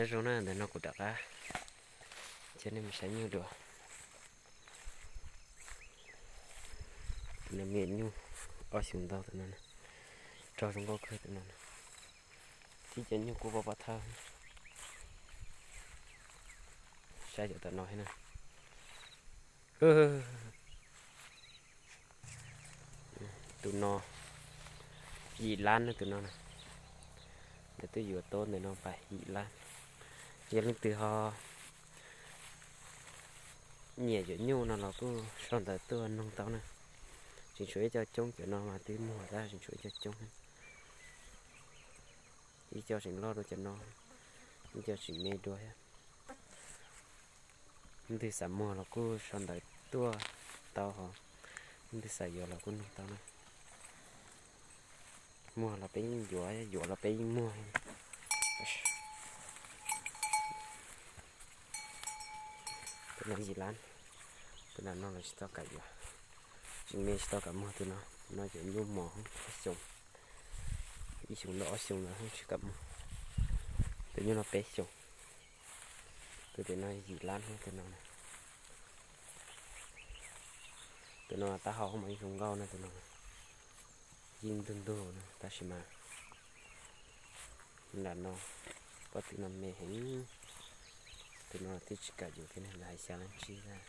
Nyob zoo na, ntawm no kuv rov qab coj nej mus saib nyuj dua. Tus no me nyuj ob xyoos ntau tus no, rog zoo nkauj kawg tus no. Tib cov nyuj kub pob pob thawj. Saib cov tom no thiab na. Tus no yim lab na tus no. Ntawm twb yuav tau ntawm no pas yim lab. Yog leej twg ho nyiam cov nyuj no los kuj sau ntawv tuaj noog tau na. Tseem tshuav ib co coob, cov no mas twb muag tab tseem tshuav ib co coob. Ib co tseem loj dua cov no, ib co tseem me dua thiab. Leej twg xav muag los kuj sau ntawv tuaj tau hos, leej twg xav yuav los kuj noog tau na. Muag los peb yeej yuav, yuav los peb yeej muag. Tus no yim lab, tus no no los tsis tau kam yuav, tsis me tsis tau kam muag tus no. Tus no cov nyuj mos ob xyoos, ib xyoos ntau ob xyoos lawm tsis kam muag. Tus nyuj no peb xyoos. Tus tim no yim lab tus no. Tus no taub hau mas yeej zoo nkauj na tus no, yeej ntug ntug na tab sis mas nram no pob tw no me heev. Tus no twb tsis kam yuav thiab ne, lawv hais xya lab tsib lab,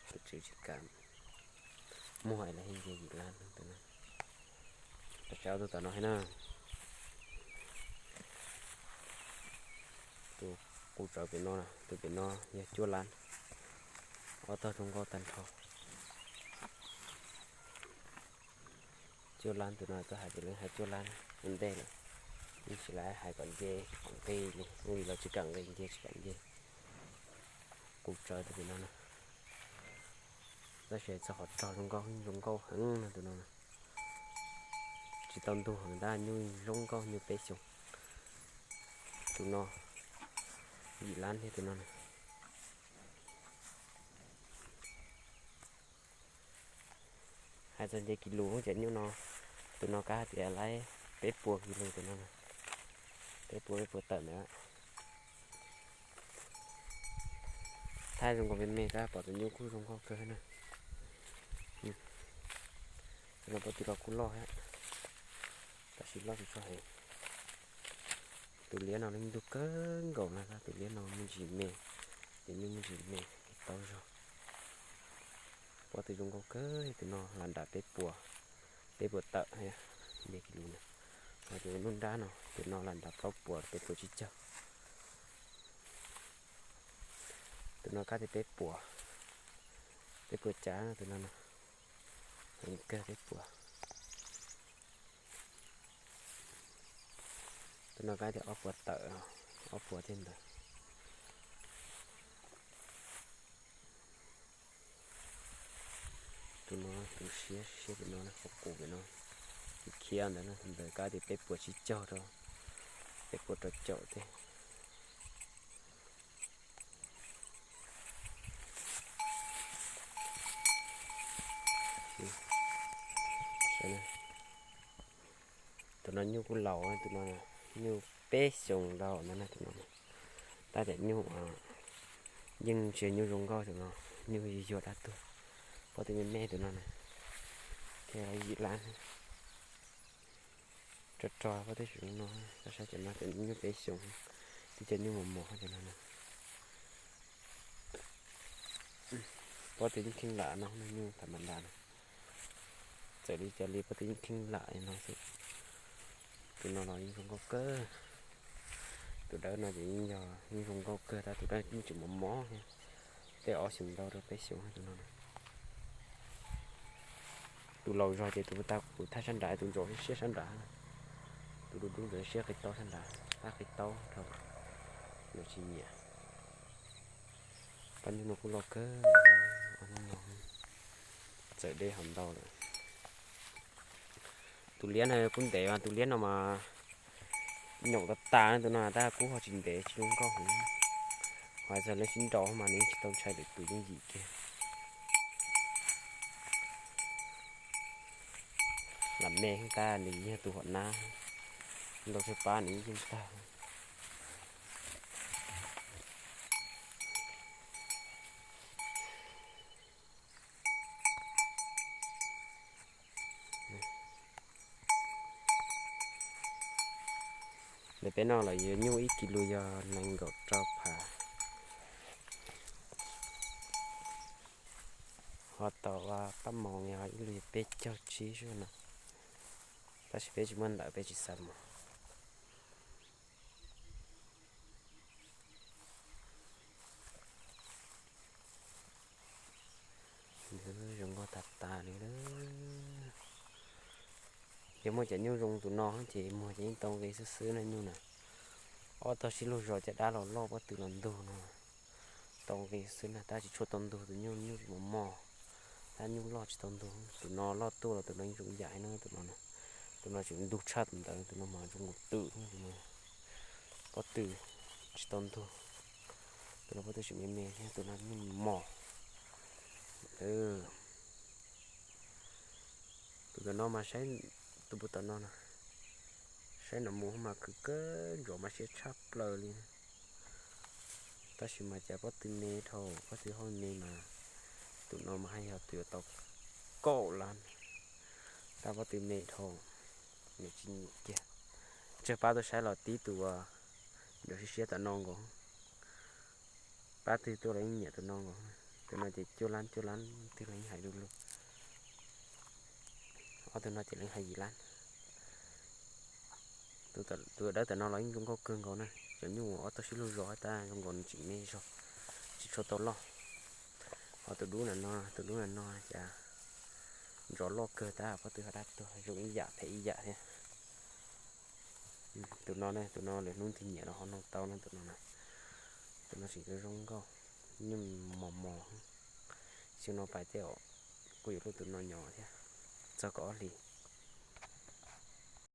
tus tswv tsis kam muag es lawv thiaj nce yim lab tus no. Rov saib ob tug tom no thiab na. Tus qus tsawv pem no, tus pem no yog cuaj lab, ob tog zoo nkauj tag nrho. Cuaj lab tus no tuaj hais tias lawv hais cuaj lab ua ntej lawm, yeej tsis lam hais kom nce kom nqig li, ua li los tsis kam nqis nce tsis kam nce. Qus tsawv tus pem no na, tab sis txog qhov rog zoo nkauj zoo nkauj heev no tus no na. Tsis tau ntug heev tab nyuj zoo nkauj nyuj peb xyoos. Tus no yim lab thiab tus no na. Hais txog nce kis lus cov nyuj no, tus no kav tias laib peb puas kis lus tus no, peb puas peb puas tawm ntawd. Thaij zoo nkauj me me tab pom tus nyuj kuj zoo nkauj kawg na. Tus no pob tw los kuj loj thiab, tab sis loj tsis tshua heev. Tus liab no yeej ntug kawg nkaus na, tus liab no me ntsis me, ces nyuj me ntsis me, taub zog. Pob tw zoo nkauj kawg, tus no lam nram peb puas, peb puas tawm thiab, nce kis lus na. Ho tus nruab nrab no, tus no lam nram plaub puas peb puas tsib caug. Tus no kab tias peb puas, peb puas cav tus no na, heev kawg peb puas. Tus no kab tias ob puas tawm, ob puas thiab ntawd. Tus no tus siab siab tus no, qus qus pem no, khiav ntawd na, tus ntawd kab tias peb puas tsib caug rau, peb puas rau caum thiab. Tus no nyuj kuj laus, tus no nyuj peb xyoos laus ntawd na tus no. Tab tias nyuj yeej tsis yog nyuj zoo nkauj tus no, nyuj yuag yuag dab tuag. Pob tw me me tus no na, thiaj yim lab. Rog rog pob tw zoo no, tab sis cov no cov nyuj peb xyoos, twb cov nyuj mos mos cov no na. Pob tw yeej kheej lam no, nyuj tham ma nta no. Txawm li cas li pob tw yeej kheej lam no xwb. Tus no los yeej zoo nkauj kawg. Tus dawb no ces yeej yog yeej zoo nkauj kawg, tab tus dawb yeej tseem mos mos thiab. Tej ob xyoos ntau rau peb xyoos tus no na. Tus laus zog ces tus tag kuv thaj sab nrad, tus ntsaum siab sab nrad, tus dub dub ntsaum siab qis taub sab nrad, tab qis taub rau lawv tsis nyiam. Pab nyuj no kuj loj kawg, ob hnub no txawm dej ho ntau lawm. Tus liab no kuj ntev, tus liab no mas nyaum tas tas, tus no tab kuj ho tsis ntev tsis zoo nkauj heev. Hais txog lawv sib nraus mas nws yeej tsis tau ntshai lwm tus yooj yim kiag. Lam me heev tab nws yog tus hom nab, ntau tshaj pab nws yeej tag. Peb noj los yuav nyuj ib kis lus yog nees nkaum rau phav, ho tau pab moos yog ib lus yog peb caug tsib xwb no. Tab sis peb tsis muaj ntawv peb tsis xav mus. Zoo nkauj tag tas li lawm. Yog muaj cov nyuj zoo tus no ces muag ces yeej tau nqi xwb xwb na nyuj na. Ob tog sib luag zos caj dab los loj pob tw los ntug no tau nqi xwb na, tab tsis tshua tau ntug tus nyuj, nyuj tsis mos mos, tab nyuj loj tsis tau ntug. Tus no loj tuaj los tus no yeej zoo yam no, tus no, tus no tseem ntug tshaj tus ntawd, tus no mas zoo nkaus twm tus no. Pob tw tsis tau ntug, tus no pob tw tseem me me thiab, tus no nyuj mos. Tus tom no mas saib, tus puag tom no no, saib no mus mas khwv kawg ntsov mas siab tshaj plaws li. Tab sis mas cas pob tw me dhau, pob tw hauj me mas, tus no mas haj yog tus yuav tau kaum lab, tab pob tw me dhau, nws tsis nyiam kiag. Tsawg pab tuaj saib los tib tus uas nrov siab siab tom no nkaus. Pab twg tuaj los yeej nyiam tus no nkaus. Tus no ces cuaj lab cuaj lab twg los yeej hais du lug. Ob tug no ces lawv hais yim lab. Tus dawb tom no los yeej zoo nkauj kawg nkaus na, cov nyuj ob tog sib luag zos tab zoo nkaus nws tseem me zog, tsis tshua tau loj. Ho tus dub na no, tus dub na no cas ntsov loj kawg tab pob tw haj dab tuag, zoo ib yam phem ib yam thiab. Tus no ne, tus no lwm hnub twg nyiam los ho noog tau no, tus no na. Tus no tseem zoo nkauj, nyuj mos mos. Xyoo no pais tej zaum kuj yuav luaj tus no nyob thiab, txog kaum ob hlis.